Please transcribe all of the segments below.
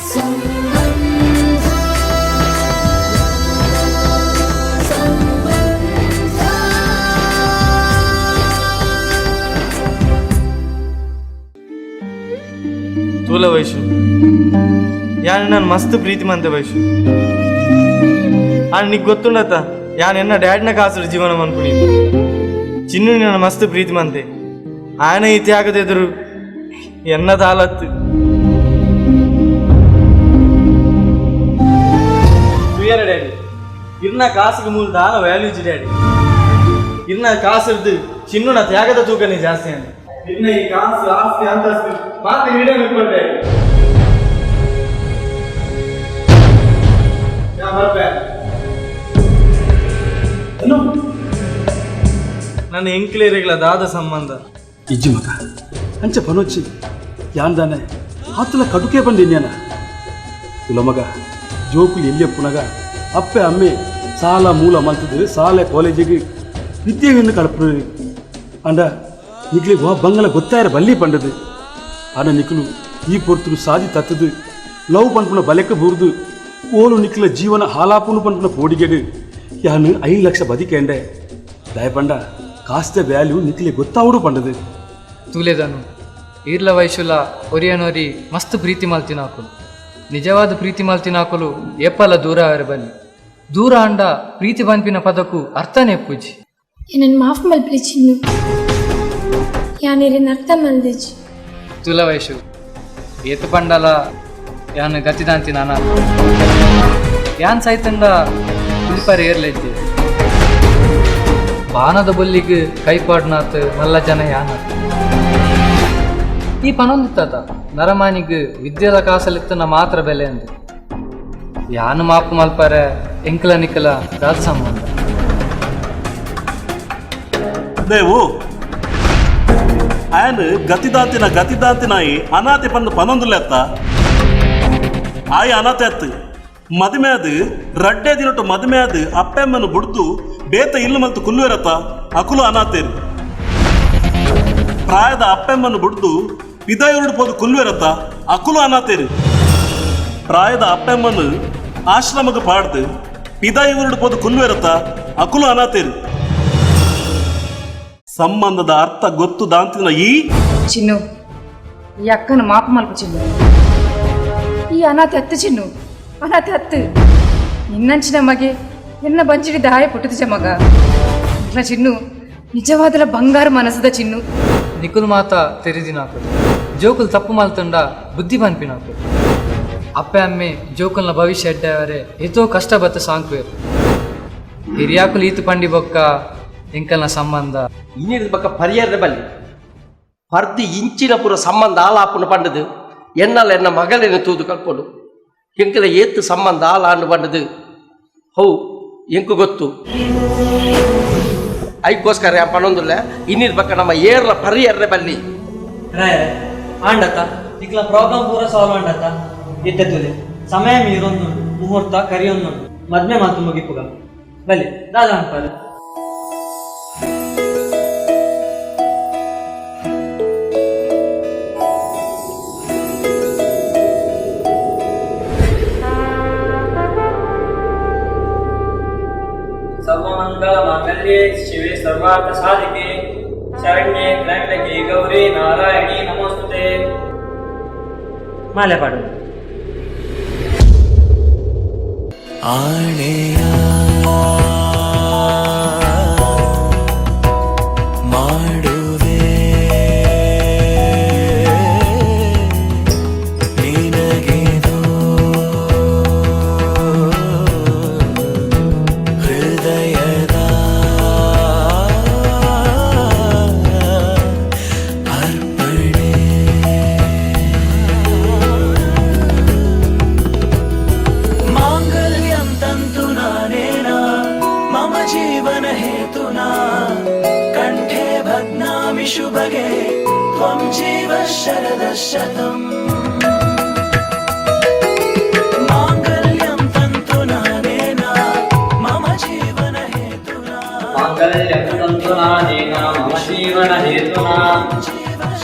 ತೂಲ ವೈಶು, ಯಾನ್ ನಾನು ಮಸ್ತ್ ಪ್ರೀತಿ ಮಂತೆ ವೈಶು. ಆನ್ ನಿಕ್ ಗೊತ್ತುಂಡತ್ತ, ಯಾನ್ ಎನ್ನ ಡ್ಯಾಡ್ನ ಕಾಸುಡು ಜೀವನ ಮನ್ಪುನಿ. ಚಿನ್ನು ನಾನು ಮಸ್ತ್ ಪ್ರೀತಿ ಮಂತೆ. ಆಯನ ಈ ತ್ಯಾಗದ ಎದುರು ಎನ್ನ ದಾಲತ್ತು. ತುಯ್ಯರ ಡ್ಯಾಡಿ, ಇರ್ನ ಕಾಸುಗೆ ಮೂಲ ದಾಲ ವ್ಯಾಲ್ಯೂ ಇಜ್ಜಿ ಡ್ಯಾಡಿ. ಇರ್ನ ಕಾಸಿರ್ದು ಚಿನ್ನುನ ತ್ಯಾಗದ ತೂಕನೇ ಜಾಸ್ತಿ ಅಂತ. ಇರ್ನ ಈ ಕಾಸು ಆಸ್ತಿ ಅಂತಸ್ತು ಮಾತ್ರ ಈಡೇನು ಡ್ಯಾಡಿ. ಯಾ ಬರ್ಪೆ. ನನ್ನ ಎಂಕ್ಲೇರಿಗಳ ದಾದ ಸಂಬಂಧ. ಇಜ್ಜಿ ಮಗ, ಅಂಚ ಪನೊಚ್ಚಿ ಯಾಂದಾನೆ ಆತಲ ಕಡುಕೆ ಬಂದಿನ್ಯಾನ. ಇಲ್ಲ ಮಗ, ಜೋಕುಲು ಎಲ್ಲಿಯಪ್ಪುನಗ ಅಪ್ಪೆ ಅಮ್ಮೆ ಸಾಲ ಮೂಲ ಮಲ್ತದು ಸಾಲೆ ಕಾಲೇಜಿಗೆ ವಿದ್ಯೆಯನ್ನು ಕಳಪು. ಅಂಡ ನಿಕ್ಲಿಗೆ ವಾ ಬಂಗಲ ಗೊತ್ತಾಯರ ಬಲ್ಲಿ ಪಂಡದು. ಆನ ನಿಕ್ಲು ಈ ಪೊರ್ತುಲು ಸಾದಿ ತತ್ತದು ಲವ್ ಪನ್ಪುನ ಬಲೆಕ ಬೂರ್ದು ಓಲು ನಿಕ್ಲ ಜೀವನ ಹಾಲಾಪುನು ಪನ್ಪುನ ಪೋಡಿಗೆಡು ಯಾನು 5 ಲಕ್ಷ ಬದಿಕೇಂಡೆ. ದಯಪಂಡ ಕಾಸ್ತ ವ್ಯಾಲ್ಯೂ ನಿಕ್ಲಿ ಗೊತ್ತಾವುಡು ಪಂಡದು. ತೂಲೆದನು ಈರ್ಲ ವಯಸ್ಸುಲ ಒರಿಯನೊರಿ ಮಸ್ತ್ ಪ್ರೀತಿ ಮಲ್ತಿನಾಕುಲು. ನಿಜವಾದ ಪ್ರೀತಿ ಮಲ್ತಿನಾಕುಲು ಏಪಲ ದೂರ ಅವರ ಬಲ್ಲಿ ದೂರ ಅಂಡ ಪ್ರೀತಿ ಪನ್ಪಿನ ಪದಕ್ಕೂ ಅರ್ಥನೇ ಪೂಜಿ. ಎನ್ನನ್ ಮಾಫ್ ಮಲ್ಪಲೆ ಚಿನ್ನು, ಯಾನಿರಿನ ಅರ್ಥ ಮಲ್ದಿಜಿ. ತುಲ ವಯಸ್ಸು ಏತು ಪಂಡಲ ಯಾನ್ ಗತಿದಾಂತಿ ನಾನ ಯಾನ್ ಸೈತಂಡ ಕುಲಿಪರ ಏರ್ಲೆಜ್ಜೆ ಬಾನದ ಬೊಲ್ಲಿಗೆ ಕೈಪಾಡ್ನಾತ್ ಮಲ್ಲ ಜನ ಯಾನ. ಈ ಪನೊಂದಿತ್ತಾತ ನರಮಾನಿಗ್ ವಿದ್ಯೆದ ಕಾಸಲಿತ್ತನ ಮಾತ್ರ ಬೆಲೆ ಅಂದು. ಯಾನು ಮಾಪು ಮಲ್ಪರೆ ಎಂಕಲ ನಿಕ್ಕಲ ದಾದ ಸಂಬಂಧ. ದೇವು ಆಯನ್ ಗತಿದಾಂತಿನ ಗತಿದಾಂತಿನಾಯಿ ಅನಾಥೆ ಪಂದು ಪನೊಂದುಲೆತ್ತ ಆಯ್ ಅನಾಥೆ ಅತ್ತು ಮದುವೆ ಅದು ರಡ್ಡೆ ದಿನಟು ಮದುವೆ ಅದು ಅಪ್ಪೆಮ್ಮನು ಬುಡ್ದು ಬೇತ ಇಲ್ಲು ಮಲ್ತು ಕುಲ್ಲುವೆರತ್ತ ಅಕುಲು ಅನಾಥೇರು. ಪ್ರಾಯದ ಅಪ್ಪೆಮ್ಮನು ಬುಡ್ದು ಪಿದಾಯುರುಡು ಪೋದು ಕುಲ್ಲುವೆರತ್ತ ಅಕುಲು ಅನಾಥೇರು. ಪ್ರಾಯದ ಅಪ್ಪೆಮ್ಮನು ಆಶ್ರಮಕ್ಕೆ ಪಾಡ್ದು ಪಿದಾಯುರುಡು ಪೋದು ಕುಲ್ಲುವೆರತ್ತ ಅಕುಲು ಅನಾಥೇರು. ಸಂಬಂಧದ ಅರ್ಥ ಗೊತ್ತು ದಾಂತಿನ ಈ ಚಿನ್ನು, ಈ ಅಕ್ಕನ ಮಾಪು ಮಲ್ಪ ಚಿನ್ನು. ಈ ಅನಾಥೆ ಅತ್ತು ಚಿನ್ನು, ಅನಾಥೆ ಅತ್ತು. ನಿನ್ನಂಚಿನ ಮಗೆ ಎನ್ನ ಬಂಚಿಡಿ ದಾಯ ಪುಟ್ಟುದಿಜ ಮಗ. ಇಲ್ಲ ಚಿನ್ನು, ನಿಜವಾದಲ ಬಂಗಾರ ಮನಸ್ಸದ ಚಿನ್ನು. ನಿಕುಲ್ ಮಾತ ತೆರಿದಿನಾಕುಲು ಜೋಕುಲ್ ತಪ್ಪು ಮಲ್ತಂಡ ಬುದ್ಧಿ ಪನ್ಪಿನಾಕುಲು. ಅಪ್ಪೆ ಅಮ್ಮೆ ಜೋಕುಲ್ನ ಭವಿಷ್ಯ ಎಡ್ಡವರೆ ಏತೋ ಕಷ್ಟ ಬತ್ತ ಸಾಂಕ್ವೇರು. ಹಿರಿಯಾಕುಲು ಈತು ಪಂಡಿ ಬೊಕ್ಕ ಎಂಕಲ್ನ ಸಂಬಂಧ ಇನ್ನಿದ ಬಕ್ಕ ಪರಿಯರ್ದ ಬಲ್ಲಿ ಪರ್ದಿ ಇಂಚಿನ ಪೂರ ಸಂಬಂಧ ಆಲಾಪುನ ಪಂಡದು ಎನ್ನಲ್ಲ ಎನ್ನ ಮಗಳೇನು ತೂದು ಕಲ್ಪೊಡು. ಎಂಕಲ ಏತ್ತು ಸಂಬಂಧ ಆಲಾಂಡು ಪಂಡದು how ಎಂಕು ಗೊತ್ತು. ಐಕ್ಕೋಸ್ಕರ ಯಾನ್ ಪನೊಂದುಲ್ಲ ಇನ್ನಿದ ಬಕ್ಕ ನಮ್ಮ ಏರ್ಲ ಪರಿಯರ್ರೆ ಬಲ್ಲಿ. ರಾಯರೆ ಆಂಡತ್ತ ನಿಕ್ಲ ಪ್ರಾಬ್ಲಮ್ ಪೂರ ಸಾಲ್ವ್ ಆಂಡತ್ತ. ಇತ್ತೆ ತುಲೆ ಸಮಯ ಮೀರೊಂದುಂಡು, ಮುಹೂರ್ತ ಕರಿಯೊಂದುಂಡು, ಮದ್ಮೆ ಮಾತು ಮುಗಿಪುಗ ಬಲ್ಲಿ ದಾದ ಅನ್ಪಾರೆ. ಸರ್ವಮಂಗಳ ಮಾಂಗಲ್ಯೆ ಶಿವೆ ಸರ್ವಾರ್ಥ ಸಾಧಿಕೆ ಶರಣ್ಯೆ ತ್ರ್ಯಂಬಕೆ ಗೌರಿ ನಾರಾಯಣಿ ನಮೋಸ್ತುತೆ. ಮಾಲೆ ಪಾಡು. ಆಣೆಯ ಮಾಡುವೆ ನಿನಗಿದು ಹೃದಯದ ಅರ್ಪಣೆ. ಮಾಂಗಲ್ಯಂ ತಂತು ನಾನೇನ ಮಮ ಜೀವನ ಹೇತುನಾ ಕಂಠೆ ಭಗ್ನಾಮಿ ಶುಭಗೆ ತ್ವಂ ಜೀವ ಶರದಶತಂ. ಮಾಂಗಲ್ಯಂ ತಂತು ನಾನೇನ ಮಮ ಜೀವನ ಹೇತುನಾ ಮಾಂಗಲ್ಯಂ ತಂತು ನಾನೇನ ಮಮ ಜೀವನ ಹೇತುನಾ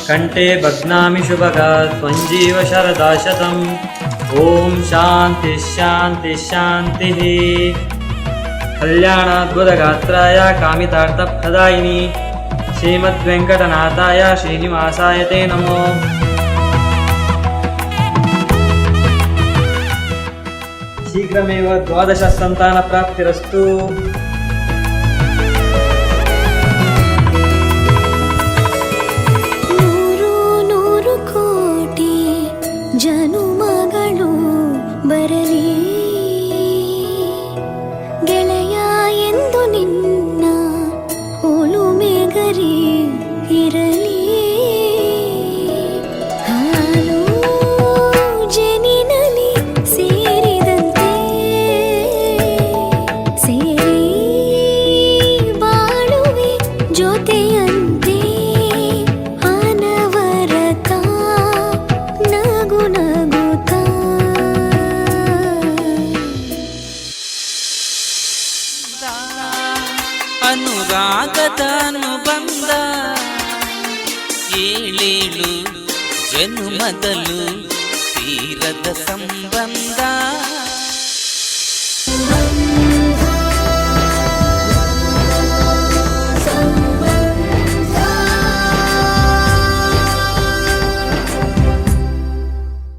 ಕಂಠೆ ಭಗ್ನಾಮಿ ಶುಭಗ ತ್ವಂ ಜೀವ ಶರದಶತಂ. ಓಂ ಶಾಂತಿ ಶಾಂತಿ ಶಾಂತಿ. ಕಲ್ಯಾಣಾದ್ಭುತಗಾತ್ರಾಯ ಕಾಮಿತಾರ್ಥಪ್ರದಾಯಿನಿ ಶ್ರೀಮದ್ವೆಂಕಟನಾಥಾಯ ಶ್ರೀನಿವಾಸಾಯ ತೇ ನಮೋ. ಶೀಘ್ರಮೇವ ದ್ವಾದಶ ಸಂತಾನ ಪ್ರಾಪ್ತಿರಸ್ತು. ನೂರು ನೂರು ಕೋಟಿ ಜನುಮಗಳು ಬರಲಿ, ಗೆಳೆಯ ಎಂದು ನಿನ್ನ ಒಲುಮೆಗರಿ ಇರಲಿ. ಹಾಲು ಜೇನಿನಲ್ಲಿ ಸೇರಿದಂತೆ ಸೇರಿ ಬಾಳುವೆ ಜೊತೆಯಂತೆ, ಅನವರತ ನಗು ನಗುತ್ತಾ. ಅನುರಾಗದ ಅನುಬಂಧ ಏಳೇಳು ಜನುಮದಲು.